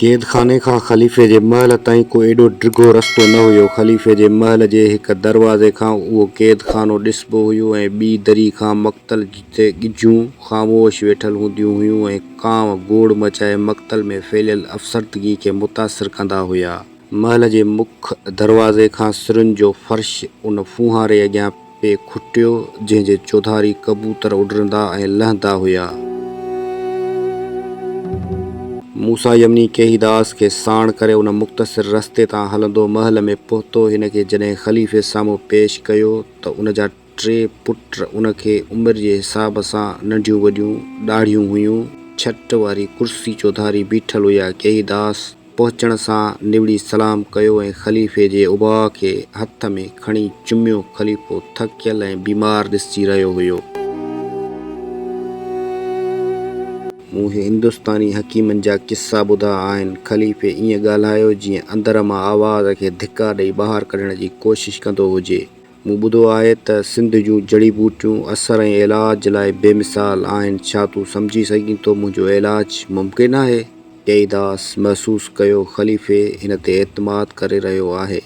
قيدخاني کان خليفي جي محل تائين ڪو ايڏو ڊگهو رستو نه هيو. خليفي جي محل جي هڪ دروازي کان اهو قيدخانو ڏسبو هيو ۽ ٻي دري کان مقتل جتي ڳجهون خاموش ويٺل هونديون هيون ۽ ڪانء گوڙ مچائي مقتل ۾ ڦهليل افسردگي کي متاثر ڪندا هيا. محل جي مک دروازي کان سرن جو فرش ان ڦوهاري اڳيان پئي کٽيو، جنهن جي چوڌاري ڪبوتر اڏرندا ۽ لهندا هيا. موسيٰ يمني ڪيهيداس کي ساڻ ڪري ان مختصر رستي تان هلندو محل ۾ پهتو. هن کي جڏهن خليفي سامهون پيش ڪيو ته ان جا ٽي پٽ ان کي عمر جي حساب سان ننڍيون وڏيون ڏاڙهيون هيون، ڇٽ واري ڪرسي چوڌاري بيٺل هيا. ڪيهيداس. پهچڻ سان نوڙي سلام ڪيو ۽ خليفي جي اباء کي هٿ ۾ کڻي چميو. خليفو ٿڪيل ۽ بيمار ڏسجي رهيو هيو. مون هي هندستاني حڪيمن جا قصا ٻڌا آهن. خليفي ائين ڳالهايو جيئن اندر مان آواز کي ڌڪا ڏئي ٻاهر ڪڍڻ جي ڪوشش ڪندو هجي. مون ٻڌو آهي ته سنڌ جون جڙي ٻوٽيون اثر ۽ علاج لاء بي مثال آهن. ڇا تون سمجهي سگهين ٿو منهنجو علاج ممڪن آهي؟ ڪيداس محسوس ڪيو خليفي هن تي اعتماد ڪري رهيو آهي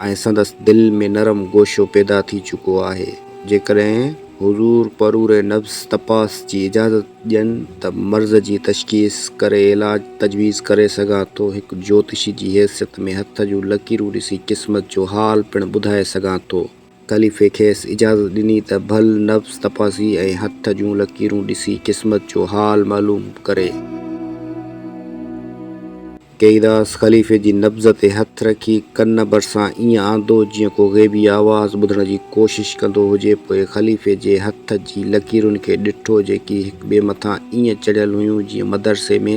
۽ سندس دل ۾ نرم گوشو پيدا ٿي چڪو آهي. جيڪڏهن حضور پرور نبض تپاس جي اجازت ڏين ته مرض جي تشخيص ڪري علاج تجويز ڪري سگهان ٿو. هڪ جوتشي جي حيثيت ۾ هٿ جون لڪيرون ڏسي قسمت جو حال پڻ ٻڌائي سگهان ٿو. خليفي کيس اجازت ڏني ته ڀل نبض تپاسي ۽ هٿ جون لڪيرون ڏسي قسمت جو حال معلوم ڪري. ڪيداس خليفي جي نبض تي هٿ رکي ڪن ڀرسان ائين آندو جيئن ڪو غيبي آواز ٻڌڻ جي ڪوشش ڪندو هجي. پوء خليفي جي هٿ جي لڪيرن کي ڏٺو جيڪي هڪ ٻئي مٿان ائين چڙهيل هيون جيئن مدرسي ۾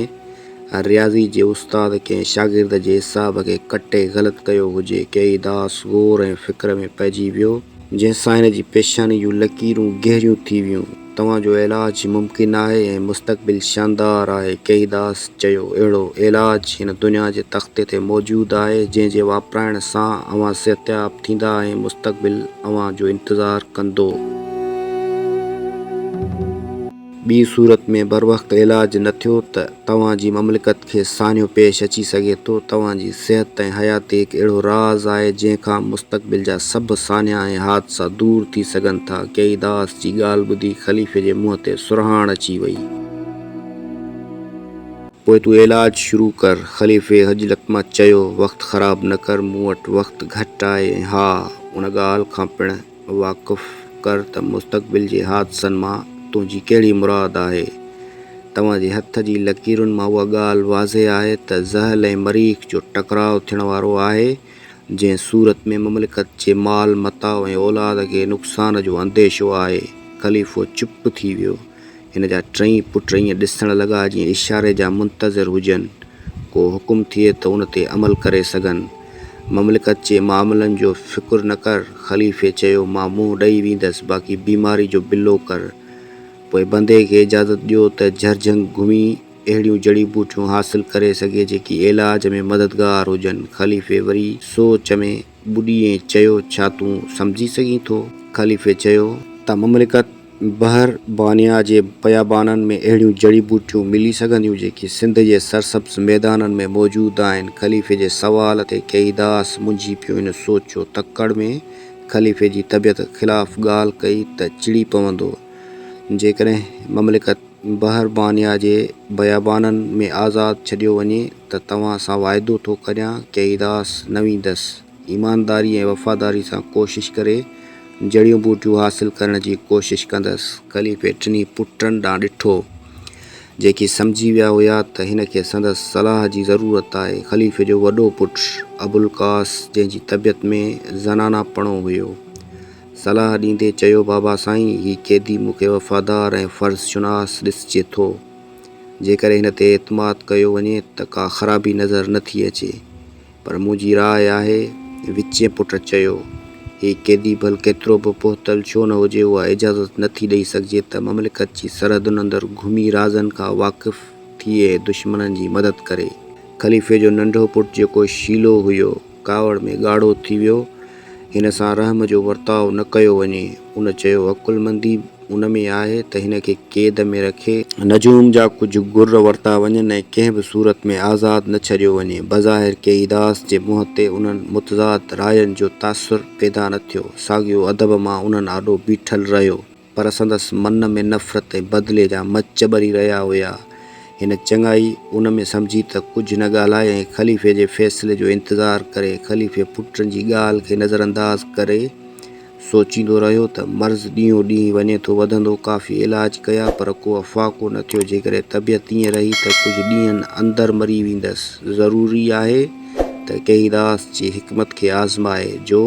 رياضي جي استاد ڪنهن شاگرد جي حساب کي ڪٽي غلط ڪيو هجي. ڪيداس غور ۽ فڪر ۾ پئجي ويو. جنهن سان هن جي پيشاني جون لڪيرون گهريون ٿي ويون. توهان جو علاج ممڪن آهي ۽ مستقبل شاندار آهي. ڪيهداس چيو. اهڙو علاج هن دنيا جي تختي تي موجود آهي، جنهن جي واپرائڻ سان اوهان صحتياب ٿيندا ۽ مستقبل اوهان جو انتظار ڪندو. ٻي صورت ۾ بروقت علاج نه ٿيو ته توهان جي مملڪت کي سانحو پيش اچي سگهي ٿو. توهان جي صحت ۽ حياتي هڪ اهڙو راز آهي، جنهن کان مستقبل جا سڀ سانحا ۽ حادثا دور ٿي سگهن ٿا. ڪيداس جي ڳالهه ٻڌي خليفي جي منهن تي سرهاڻ اچي وئي. پوء تون علاج شروع ڪر. خليفي حجلت مان چيو، وقت خراب نه ڪر، مون وٽ وقت گهٽ آهي ۽ ها، ان ڳالهه کان پڻ. واقف ڪر ته مستقبل جي حادثن مان تنهنجي ڪهڙي مراد آهي؟ توهان جي هٿ جي لڪيرن مان اها ڳالهه واضح آهي ته زحل ۽ مريخ جو ٽڪراء ٿيڻ وارو آهي، جنهن صورت ۾ مملڪت جي مال متاع ۽ اولاد کي نقصان جو انديشو آهي. خليفو چپ ٿي ويو. هن جا ٽئي پٽ ائين ڏسڻ لڳا جيئن اشاري جا منتظر هجن، ڪو حڪم ٿئي ته ان تي عمل ڪري سگهن. مملڪت جي معاملن جو فڪر نه ڪر، خليفي چيو، مان منهن ڏئي ويندس، باقي بيماري جو بلو ڪر. پوء بندي کي اجازت ڏيو ته جهرجهنگ گهمي اهڙيون جڙي ٻوٽيون حاصل ڪري سگهي جيڪي علاج ۾ مددگار هجن. خليفي وري سوچ ۾ ٻڏي ۽ چيو، ڇا تون سمجهي سگهين ٿو؟ خليفي چيو ته مملڪت بحر بانيا جي بيابانن ۾ اهڙيون جڙي ٻوٽيون ملي سگهنديون جيڪي سنڌ جي سرسبز ميدانن ۾ موجود آهن. خليفي جي سوال تي ڪيداس منجهي پيو. هن سوچيو تڪڙ ۾ خليفي جي طبيعت خلاف ڳالهه ڪئي ته چڙي پوندو. جيڪڏهن مملڪت بحر بانيا جي بيابانن ۾ آزاد ڇڏيو وڃي ته توهان سان واعدو ٿو ڪريان ڪيداس نه ويندس. ايمانداري ۽ وفاداري سان ڪوشش ڪري جڙيون ٻوٽيون حاصل ڪرڻ جي ڪوشش ڪندس. خليفي ٽنهي پٽن ڏانهن ڏٺو، جيڪي سمجهي ويا هيا ته هن کي سندس صلاح جي ضرورت آهي. خليفي جو وڏو پٽ ابوالقاس، جنهن جي طبيعت ۾ زنانه پڻو هيو، صلاح ڏيندي چيو، بابا سائين، هي قيدي مون کي وفادار ۽ فرض شناس ڏسجي ٿو. جيڪڏهن هن تي اعتماد ڪيو وڃي ته ڪا خرابي نظر نه ٿي اچي. پر منهنجي راء آهي، وچين پٽ چيو، هي قيدي ڀل ڪيترو به پهتل ڇو نه هجي، اها اجازت نه ٿي ڏئي سگهجي ته مملڪت جي سرحدن اندر گهمي رازن کان واقف ٿئي ۽ دشمنن جي مدد ڪري. خليفي جو ننڍو پٽ جيڪو شيلو هيو، ڪاوڙ ۾ ڳاڙهو ٿي ويو. هن سان رحم جو ورتاء نه ڪيو وڃي. ان چيو، عقلمندي ان ۾ آهي ته هن کي قيد ۾ رکي، نجوم جا ڪجهه گر ورتا وڃن ۽ ڪنهن به صورت ۾ آزاد نه ڇڏيو وڃي. بظاهر ڪيهيداس جي منهن تي انهن متضاد راين جو تاثر پيدا نه ٿيو. ساڳيو ادب مان انهن آڏو بيٺل رهيو. پر سندس من ۾ نفرت ۽ بدلي جا مچ ٻري رهيا هيا. هن چڱائي ان ۾ سمجهي ته ڪجهه نه ڳالهائي ۽ خليفي جي فيصلي جو انتظار ڪري. خليفي پٽن جي ڳالهه کي نظرانداز ڪري سوچيندو رهيو ته مرض ڏينهون ڏينهن وڃي ٿو وڌندو، ڪافي علاج ڪيا پر ڪو افاقو نه ٿيو، جيڪڏهن طبيعت ائين رهي ته ڪجهه ڏينهن اندر مري ويندس، ضروري آهي ته ڪهيداس جي حڪمت کي آزمائي، جو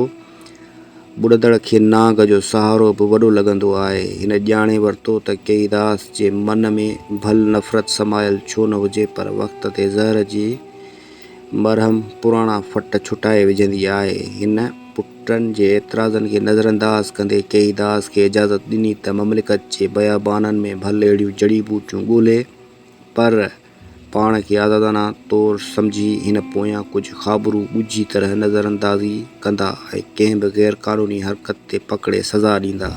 ٻڏندڙ کي نانگ جو سهارو به وڏو لڳندو آهي. هن ڄاڻي ورتو ته ڪهيداس جي من ۾ ڀل نفرت سمايل ڇو نه هجي پر وقت تي زهر جي مرهم پراڻا ڦٽ ڇٽائي وجهندي آهي. هن پٽن جي اعتراضن کي نظرانداز ڪندي ڪهيداس کي اجازت ڏني ته مملڪت جي بيابانن ۾ ڀل اهڙيون جڙي ٻوٽيون ڳولهي پر پاڻ کي آزادانه طور سمجهي هن پويان ڪجهه خابرو ڳجهي طرح نظراندازي ڪندا ۽ ڪنهن به غير قانوني حرڪت تي پڪڙي سزا ڏيندا.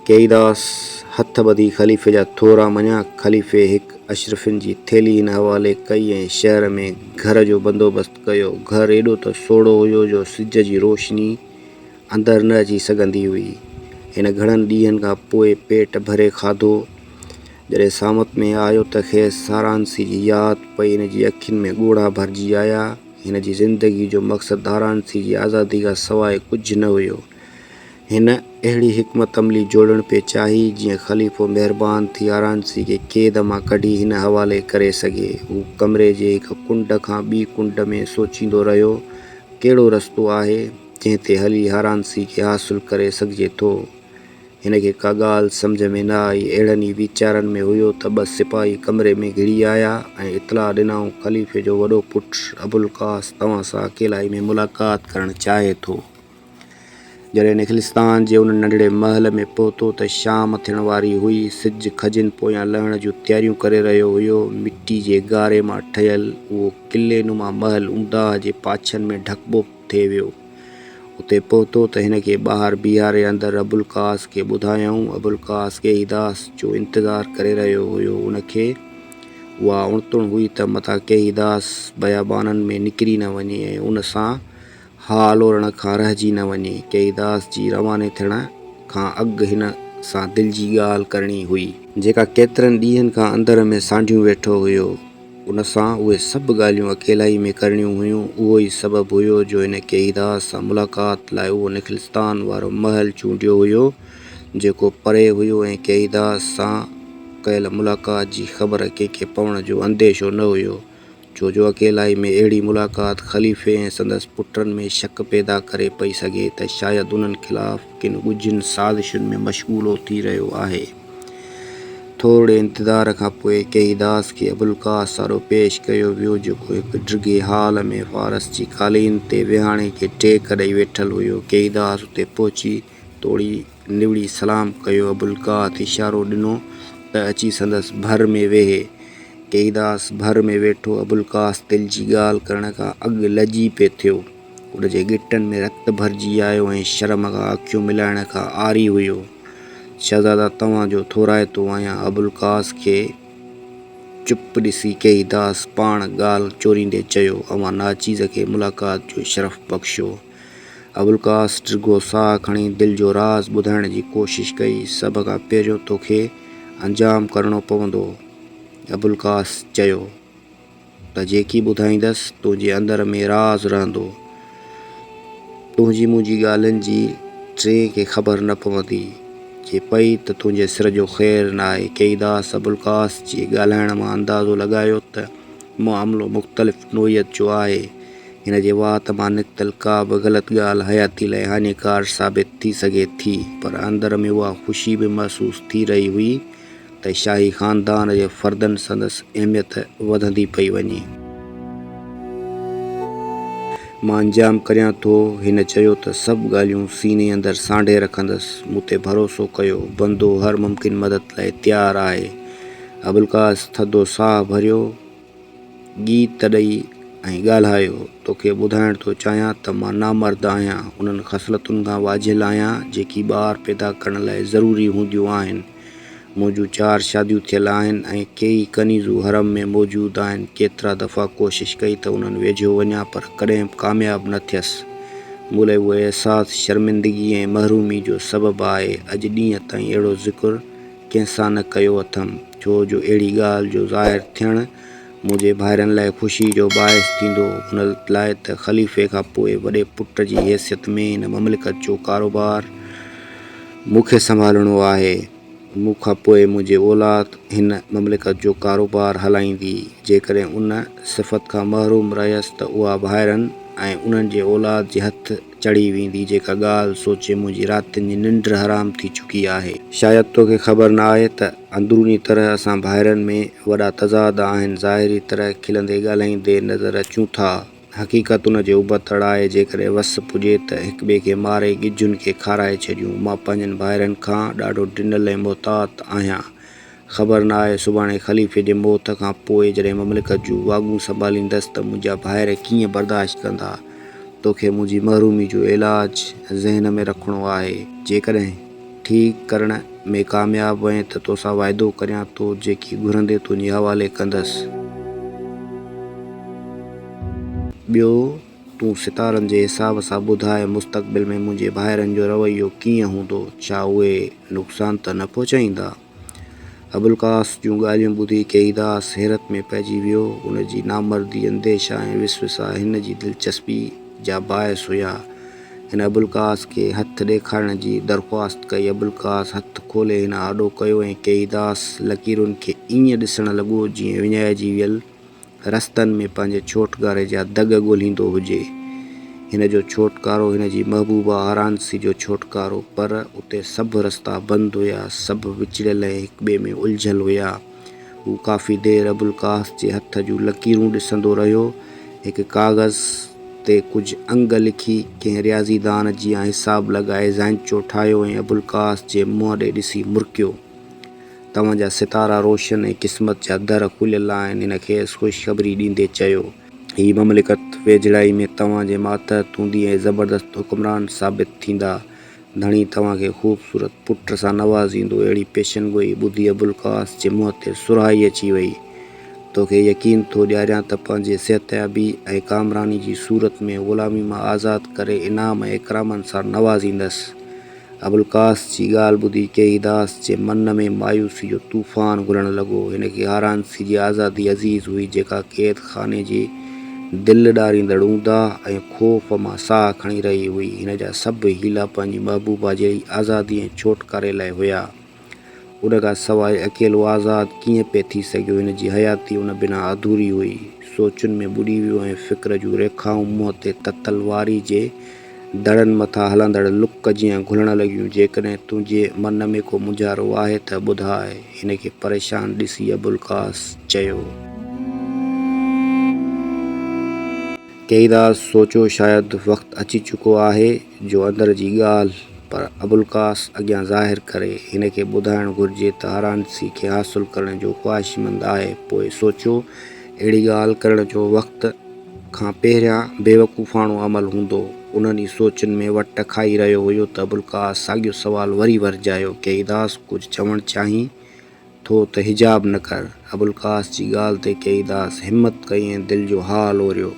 ڪيئيداس هٿ ٻڌي خليفي جا ٿورا مڃيا. خليفي هڪ اشرفين جي ٿيلهي هن حوالي ڪئي ۽ شهر ۾ گهر جو بندوبست ڪيو. گهر ايڏو ته سوڙهو هيو جو سج جي روشني اندر نه اچي سگهندي هئي. هن گهڻن ڏينهن کان پوء پيٽ ڀري کاڌو. جڏهن سامت ۾ آيو ته کيس سارانسي جي ياد پئي. هن جي اکين ۾ ڳوڙها ڀرجي آيا. هن جي زندگي جو مقصد ڌارانسي جي آزادي کان سواء ڪجهه نه هيو. هن اهڙي حڪمت عملي جوڙڻ پئي چاهي، جيئن خليفو مهربان ٿي آرانسي کي قيد مان ڪڍي هن حوالي ڪري سگهي. هو ڪمري جي هڪ ڪنڊ کان ٻي ڪنڊ ۾ سوچيندو رهيو، ڪهڙو رستو آهي، جنهن تي هلي آرانسي کي حاصل ڪري سگهجي ٿو؟ هن کي ڪا ڳالهه سمجهه ۾ نه آئي. اهڙن ئي ويچارن ۾ هيو ته ٻه سپاهي ڪمري ۾ گهڙي آيا ۽ اطلاع ڏنائون، خليفي جو وڏو پٽ ابوالقاس توهان سان اڪيلائي ۾ ملاقات ڪرڻ چاهي ٿو. جڏهن نخلستان جي ان ننڍڙي محل ۾ پهتو ته شام ٿيڻ واري هئي. سج کجين پويان لهڻ جون تياريون ڪري رهيو هيو. مٽي جي گاري مان ٺهيل اهو قلعي نما محل اونداهه جي پاڇن ۾ ڍڪبو ٿي ويو. اتي پهتو ته هن کي ٻاهر بيهاري اندر ابوالقاس کي ٻڌايائون. ابوالقاس ڪيهيداس جو انتظار ڪري رهيو هيو. ان کي اها اڻتڻ هئي ته متان ڪيهيداس بيابانن ۾ نڪري نه وڃي ۽ ان سان حال اورڻ کان رهجي نه وڃي. ڪيئيداس جي رواني ٿيڻ کان اڳ هن سان دل جي ڳالهه ڪرڻي هئي. جيڪا ڪيترن ڏينهن کان اندر ۾ سانڍيون ويٺو هيو. ان سان اهي سڀ ڳالهيون اڪيلائي ۾ ڪرڻيون هيون. اهو ئي سبب هيو جو هن ڪيئيداس سان ملاقات لاء اهو نخلستان وارو محل چونڊيو هيو، جيڪو پري هيو ۽ ڪيئيداس سان ڪيل ملاقات جي خبر ڪنهن کي پوڻ جو انديشو نه هيو. ڇو جو اڪيلائي ۾ اهڙي ملاقات خليفي ۽ سندس پٽن ۾ شڪ پيدا ڪري پئي سگهي ته شايد انهن خلاف ڪن ڳجهين سازشن ۾ مشغولو ٿي رهيو آهي. ٿورڙي انتظار کان پوء ڪيهيداس کي ابوالقاس آڏو پيش ڪيو ويو، جيڪو هڪ ڊگهي هال ۾ فارس جي قالين تي ويهاڻي کي ٽيڪ ڏئي ويٺل هيو. ڪيهيداس اتي پهچي توڙي نوڙي سلام ڪيو. ابوالقاس اشارو ڏنو ته اچي سندس ڀر ۾ ويهي. ڪيئيداس ڀر ۾ ويٺو. ابوالقاس دل جي ڳالهه ڪرڻ کان اڳ لڄي پئي ٿيو. هن جي ڳٽن ۾ رت ڀرجي آيو ۽ شرم کان اکيون ملائڻ کان عاري هيو. شهزادا توهان جو ٿورائتو آهيان. ابوالقاس کي چپ ڏسي ڪيئيداس پاڻ ڳالهه چوريندي چيو، اوهان ناچيز کي ملاقات جو شرف بخشيو. ابوالقاس ڊگهو ساهه کڻي دل جو راز ٻڌائڻ جي ڪوشش ڪئي، سڀ کان پهريون توکي انجام ڪرڻو پوندو. ابوالقاس چيو ته جيڪي ٻڌائيندس تنهنجي اندر ۾ راز رهندو. تنهنجي منهنجي ڳالهين جي ٽئين کي خبر نه پوندي. جي پئي ته تنهنجي سر جو خير ناهي. ڪيئيداس ابوالقاس جي ڳالهائڻ مان اندازو لڳايو ته معاملو مختلف نوعيت جو آهي. هن جي وات مان نڪتل ڪا به غلط ڳالهه حياتي لاء هاڃيڪار ثابت ٿي سگهي ٿي، پر اندر ۾ اها خوشي به محسوس ٿي رهي هئي ته شاهي خاندان جي فردن سندس اهميت وڌندي پئي وڃي. مان انجام ڪريان ٿو، هن چيو ته سڀ ڳالهيون سيني اندر سانڍي رکندس، مون تي ڀروسو ڪيو، بندو هر ممڪن مدد لاء تيار آهي. ابوالقاس ٿڌو ساهه ڀريو. ڳيت ڏئي ۽ ڳالهايو، توکي ٻڌائڻ ٿو چاهيان ته مان نامرد آهيان، انهن خصلتن کان واجهيل آهيان، جيڪي ٻار پيدا ڪرڻ لاء ضروري هونديون آهن. منهنجون چار شاديون ٿيل آهن ۽ ڪيئي ڪنيزون حرم ۾ موجود آهن. ڪيترا دفعا ڪوشش ڪئي ته انهن ويجهو وڃان پر ڪڏهن به ڪامياب نه ٿيس. مون لاء اهو احساس شرمندگي ۽ محرومي جو سبب آهي. اڄ ڏينهن تائين اهڙو ذڪر ڪنهن سان نه ڪيو اٿم، ڇو جو اهڙي ڳالهه جو ظاهر ٿيڻ منهنجي ڀائرن لاء خوشي جو باعث ٿيندو، ان لاء ته خليفي کان پوء وڏي پٽ جي حيثيت ۾ هن مملڪت جو ڪاروبار مون کي سنڀالڻو آهي. مون کان پوء منهنجي اولاد هن مملڪت جو ڪاروبار هلائيندي. جيڪڏهن ان صفت کان محروم رهيس ته اها ڀائرن ۽ انهن جي اولاد جي هٿ چڙهي ويندي، جيڪا ڳالهه سوچي منهنجي راتين جي ننڊ حرام ٿي چڪي آهي. شايد توکي خبر نه آهي ته اندروني طرح اسان ڀائرن ۾ وڏا تضاد آهن، ظاهري طرح کلندي ڳالهائيندي نظر اچون ٿا، حقيقت ان جي ابتڙ آهي، جيڪڏهن وس پڄي ته هڪٻئي کي ماري ڳجهن کي کارائي ڇڏيون، مان پنهنجن ڀائرن کان ڏاڍو ڊنل ۽ محتاط آهيان، خبر نه آهي سڀاڻي خليفي جي موت کان پوء جڏهن مملڪت جون واڳون سنڀاليندس ته منهنجا ڀائر ڪيئن برداشت ڪندا، توکي منهنجي محرومي جو علاج ذهن ۾ رکڻو آهي، جيڪڏهن ٺيڪ ڪرڻ ۾ ڪامياب وئين ته توسان واعدو ڪريان ٿو جيڪي گهرندين تنهنجي حوالي ڪندس. ٻيو تون ستارن جي حساب سان ٻڌاء مستقبل ۾ منهنجي ڀائرن جو رويو ڪيئن هوندو، ڇا اهي نقصان ته نه پهچائيندا؟ ابوالقاس جون ڳالهيون ٻڌي ڪيهيداس حيرت ۾ پئجي ويو. ان جي نامردي، انديشا ۽ وسوسا هن جي دلچسپي جا باعث هيا. هن ابوالقاس کي هٿ ڏيکارڻ جي درخواست ڪئي. ابوالقاس هٿ کولي هن آڏو ڪيو ۽ ڪيهيداس لڪيرن کي ائين ڏسڻ لڳو جيئن وڃائجي ويل رستن ۾ پنهنجي ڇوٽڪاري جا دڳ ڳولهيندو هجي. هن جو ڇوٽڪارو هن جي محبوبه آرانسي جو ڇوٽڪارو، پر اتي سڀ رستا بند هيا، سڀ وچڙيل ۽ هڪٻئي ۾ الجهيل هيا. هو ڪافي دير ابوالقاس جي هٿ جون لڪيرون ڏسندو رهيو. هڪ ڪاغذ تي ڪجهه انگ لکي، ڪنهن رياضيدان جيان حساب لڳائي زائنچو ٺاهيو ۽ ابوالقاس جي منهن ڏي ڏسي مرڪيو. توهان جا ستارا روشن ۽ قسمت جا در کليل آهن، هن کيس خوشخبري ڏيندي چيو. هيء مملڪت ويجهڙائي ۾ توهان جي ماتحت هوندي ۽ زبردست حڪمران ثابت ٿيندا. ڌڻي توهان کي خوبصورت پٽ سان نوازيندو. اهڙي پيشنگوئي ٻڌي ابوالقاس جي منهن تي سرهائي اچي وئي. توکي يقين ٿو ڏياريان ته پنهنجي صحتيابي ۽ ڪامراني جي صورت ۾ غلامي مان آزاد ڪري انعام ۽ اڪرامن سان نوازيندس. ابوالقاس جي ڳالهه ٻڌي ڪيهيداس جي من ۾ مايوسي جو طوفان گهلڻ لڳو. هن کي هارانسي جي آزادي عزيز هئي، جيڪا قيد خاني جي دل ڏاريندڙ اونداهه ۽ خوف مان ساهه کڻي رهي هئي. هن جا سڀ حيلا پنهنجي محبوبه جي آزادي ۽ ڇوٽڪاري لاء هيا. ان کان سواء اڪيلو آزاد ڪيئن پئي ٿي سگهيو؟ هن جي حياتي ان بنا اڌوري هئي. سوچن ۾ ٻڏي ويو ۽ فڪر جون ريکائون منهن تي تتل واري جي دڙن مٿان هلندڙ لڪ جيان گهلڻ لڳيون. جيڪڏهن تنهنجي من ۾ ڪو مونجهارو آهي ته ٻڌاء. هن کي پريشان ڏسي ابوالقاس چيو. ڪيهيداس سوچيو شايد وقت اچي چڪو آهي جو اندر جي ڳالهه پر ابوالقاس اڳيان ظاهر ڪري. هن کي ٻڌائڻ گهرجي ته هارانسي کي حاصل ڪرڻ جو خواهشمند آهي. پوء سوچيو اهڙي ڳالهه ڪرڻ جو وقت کان پهريان بيوقوفاڻو عمل هوندو. انهن ئي سوچن ۾ وٽ کائي رهيو هيو ته ابوالقاس ساڳيو سوال وري ورجايو، ڪيهيداس ڪجهه چوڻ چاهين ٿو ته حجاب نه ڪر. ابوالقاس جي ڳالهه تي ڪيهيداس همت ڪئي ۽ دل جو حال اوريو،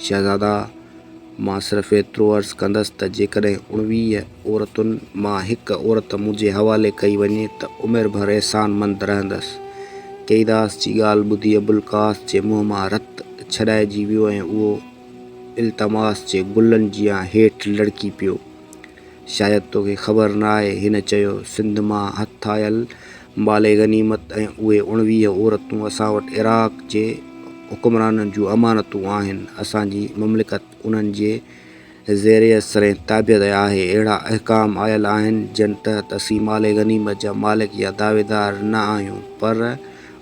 شهزادا! مان صرف ايترو عرض ڪندس ته جيڪڏهن 19 عورتن مان هڪ عورت منهنجي حوالي ڪئي وڃي ته عمر ڀر احسانمند رهندس. ڪيهيداس جي ڳالهه ٻڌي ابوالقاس جي منهن مان رت ڇڏائجي ويو ۽ اهو التماس جي گلن جيان هيٺ لڙڪي پيو. شايد توکي خبر نه آهي، هن چيو، سنڌ مان هٿ آيل مال غنيمت ۽ اهي 19 عورتون اسان وٽ عراق جي حڪمرانن جون امانتون آهن. اسان جي مملڪت انهن جي زير اثر ۽ تابعيت آهي. اهڙا احڪام آيل آهن، جن تحت اسين مال غنيمت جا مالڪ يا دعويدار نه آهيون، پر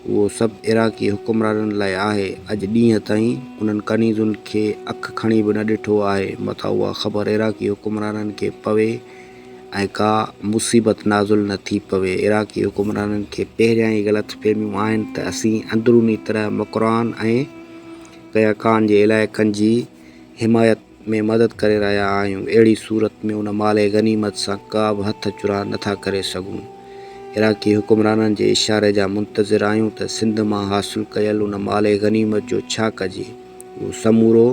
اهو سڀ عراقي حڪمرانن لاء آهي. اڄ ڏينهن تائين انهن ڪنيزن کي اک کڻي به نه ڏٺو آهي. متان اها خبر عراقي حڪمرانن کي پوي ۽ ڪا مصيبت نازل نه ٿي پوي. عراقي حڪمرانن کي پهريان ئي غلط فهميون آهن ته اسين اندروني طرح مڪران ۽ قيقان جي علائقن جي حمايت ۾ مدد ڪري رهيا آهيون، اهڙي صورت ۾ ان مال غنيمت سان ڪا به هٿ چرا نه ٿا ڪري سگهون. عراقي حڪمرانن جي اشاري جا منتظر آهيون ته سنڌ مان حاصل ڪيل ان مال غنيمت جو ڇا ڪجي؟ اهو سمورو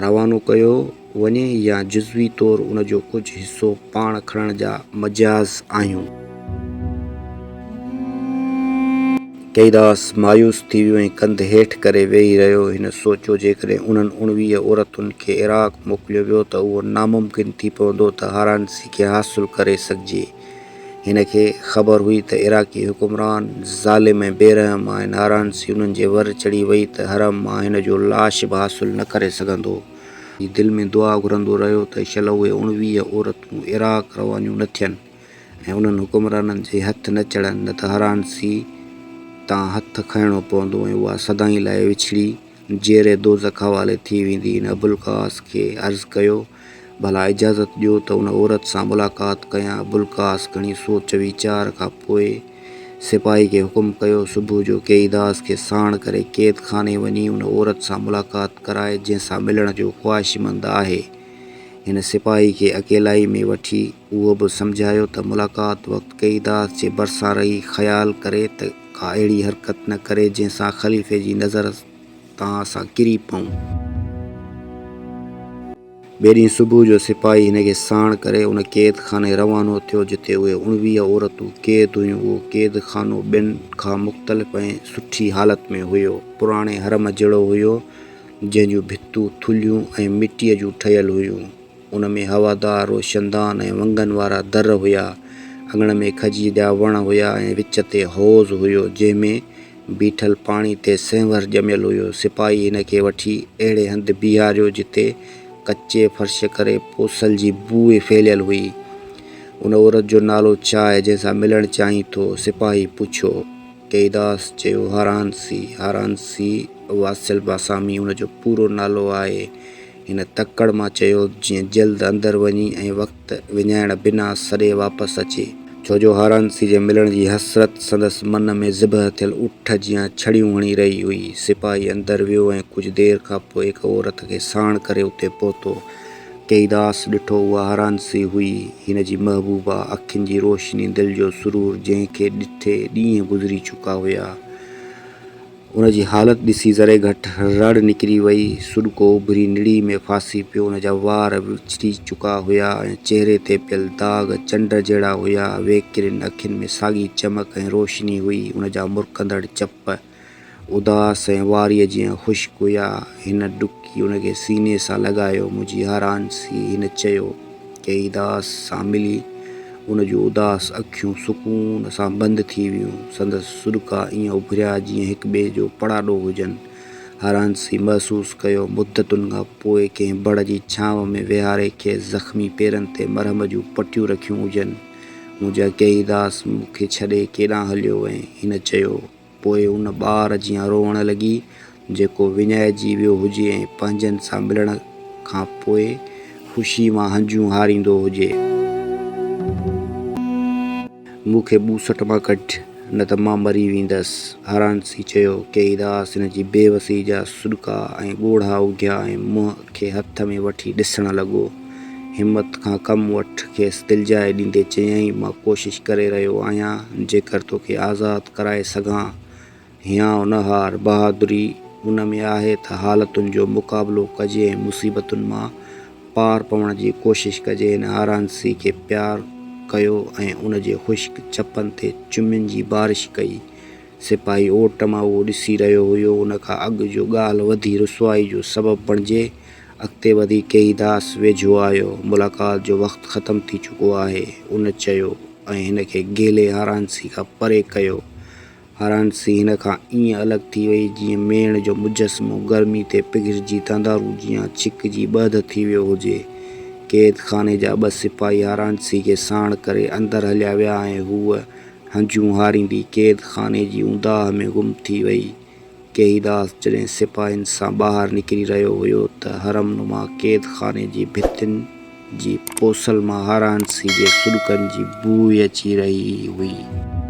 روانو ڪيو وڃي يا جزوي طور ان جو ڪجهه حصو پاڻ کڻڻ جا مجاز آهيون. ڪيداس مايوس ٿي ويو ۽ ڪنڌ هيٺ ڪري ويهي رهيو. هن سوچيو جيڪڏهن انهن 19 عورتن کي عراق موڪليو ويو ته اهو ناممڪن ٿي پوندو ته هارانسي کي حاصل ڪري سگهجي. هن کي خبر هئي ته عراقي حڪمران ظالم ۽ بي رحم آهن. هارانسي انهن جي ور چڙهي وئي ته حرم مان هن جو لاش به حاصل نه ڪري سگهندو. هي دل ۾ دعا گهرندو رهيو ته شل اهي 19 عورتون عراق روانيون نه ٿين ۽ انهن حڪمرانن جي هٿ نه چڙهن، نه ته هارانسي تان هٿ کڻڻو پوندو ۽ اها سدائين لاء وڇڙي جيئري دوزخ حوالي ٿي ويندي. هن ابوالقاس کي عرض ڪيو، ڀلا اجازت ڏيو ته ان عورت سان ملاقات ڪيان. ابوالقاس گهڻي سوچ ويچار کان پوء سپاهي کي حڪم ڪيو، صبح جو ڪيئيداس کي ساڻ ڪري قيد خاني وڃي ان عورت سان ملاقات ڪرائي، جنهن سان ملڻ جو خواهشمند آهي. هن سپاهي کي اڪيلائي ۾ وٺي اهو به سمجهايو ته ملاقات وقت ڪيئيداس جي ڀرسان رهي خيال ڪري ته ڪا اهڙي حرڪت نه ڪري جنهن سان خليفي جي نظر تان اسان ڪري پئون. ٻئي ڏينهن صبح جو سپاهي هن کي ساڻ ڪري ان قيد خاني روانو ٿيو جتي اهي 19 عورتون قيد هيون. اهو قيد خانو ٻين کان مختلف ۽ سٺي حالت ۾ هيو. پراڻي حرم جهڙو هيو جنهن جون ڀتون ٿلهيون ۽ مٽيء جون ٺهيل هيون. ان ۾ هوادار روشندان ۽ ونگن وارا در هيا. اڱڻ ۾ کجيء جا وڻ هيا ۽ وچ تي حوض هيو جنهن ۾ بيٺل پاڻي تي سينور ڄميل هيو. سپاهي هن کي وٺي اهڙي هنڌ بيهاريو جتي ڪچي فرش ڪري پوسل جي بوء ڦهليل هئي. ان عورت جو نالو ڇا آهي جنهن سان ملڻ چاهين ٿو؟ سپاهي پڇيو. ڪيداس چيو، هارانسي، هارانسي واصل باسامي ان جو پورو نالو آهي. هن تڪڙ مان چيو، جيئن جلد اندر وڃي ۽ وقت وڃائڻ بنا سڏي واپس اچي. ڇو جو هارانسي جي ملڻ جي حسرت سندس من ۾ ذبح ٿيل اٺ جيان ڇڙيون هڻي رهي هئي. سپاهي اندر ويو ۽ ڪجهه دير کان پوء هڪ عورت کي ساڻ ڪري اتي پهتو. ڪيداس ڏٺو اها هارانسي هئي، هن جي محبوبه، اکين جي روشني، دل جو سرور، جنهن کي ڏٺي ڏينهن گذري چڪا هيا. ان جي حالت ڏسي ذري گهٽ رڙ نڪري وئي. سڏڪو اڀري نڙي ۾ ڦاسي پيو. ان جا وار وڇڙي چڪا هيا ۽ چهري تي پيل داغ چنڊ جهڙا هيا. ويڪرين اکين ۾ ساڳي چمڪ ۽ روشني هئي. ان جا مرڪندڙ چپ اداس ۽ واريء جيان خشڪ هيا. هن ڊڪي ان کي سيني سان لڳايو. منهنجي حيرانسي هن چيو. ڪيداس سان ملي ان جون اداس اکيون سڪون سان بند ٿي ويون. سندس سڏڪا ائين اڀريا جيئن هڪ ٻئي جو پڙاڏو هجن. حيرانسي محسوس ڪيو. مدتن کان پوء ڪنهن بڙ جي ڇانو ۾ ويهاري کيس زخمي پيرن تي مرهم جون پٽيون رکيون هجن. منهنجا ڪيداس مون کي ڇڏي ڪيڏانهن هليو وئين؟ هن چيو. پوء ان ٻار جيان روئڻ لڳي، جيڪو وڃائجي ويو هجي ۽ پنهنجن سان ملڻ کان پوء خوشي مان هنجون هاريندو هجي. مون کي ٻوسٽ مان ڪڍ، نه ته مان مري ويندس. هارانسي چيو. ڪيئيداس هن جي بيوسي جا سڏڪا ۽ ڳوڙها اگهيا ۽ منهن کي هٿ ۾ وٺي ڏسڻ لڳو. همت کان ڪم وٺ، کيس دلجاء ڏيندي چيائين، مان ڪوشش ڪري رهيو آهيان، جيڪر توکي آزاد ڪرائي سگهان. هيانء نه هار، بهادري ان ۾ آهي ته حالتن جو مقابلو ڪجي ۽ مصيبتن مان پار پوڻ جي ڪوشش ڪجي. هن آرانسي کي پيار ڪيو ۽ ان جي خشڪ چپن تي چمين جي بارش ڪئي. سپاهي اوٽ مان اهو ڏسي رهيو هيو. ان کان اڳ جو ڳالهه وڌي رسوائي جو سبب بڻجي، اڳتي وڌي ڪيهيداس ويجهو آيو. ملاقات جو وقت ختم ٿي چڪو آهي. ان چيو ۽ هن کي گهلي هارانسي کان پري ڪيو. هارانسي هن کان ائين الڳ ٿي وئي جيئن ميڻ جو مجسمو گرمي تي پگهرجي تندارو جيان ڇڪجي ٻڌ ٿي ويو هجي. قيد خاني جا ٻه سپاهي هارانسي کي ساڻ ڪري اندر هليا ويا ۽ هوء هنجون هاريندي قيد خاني جي اونداهه ۾ گم ٿي وئي. ڪيهيداس جڏهن سپاهين سان ٻاهر نڪري رهيو هيو ته حرم نما قيد خاني جي ڀتين جي پوسل مان هارانسي جي سڏڪن جي بوء اچي رهي هئي.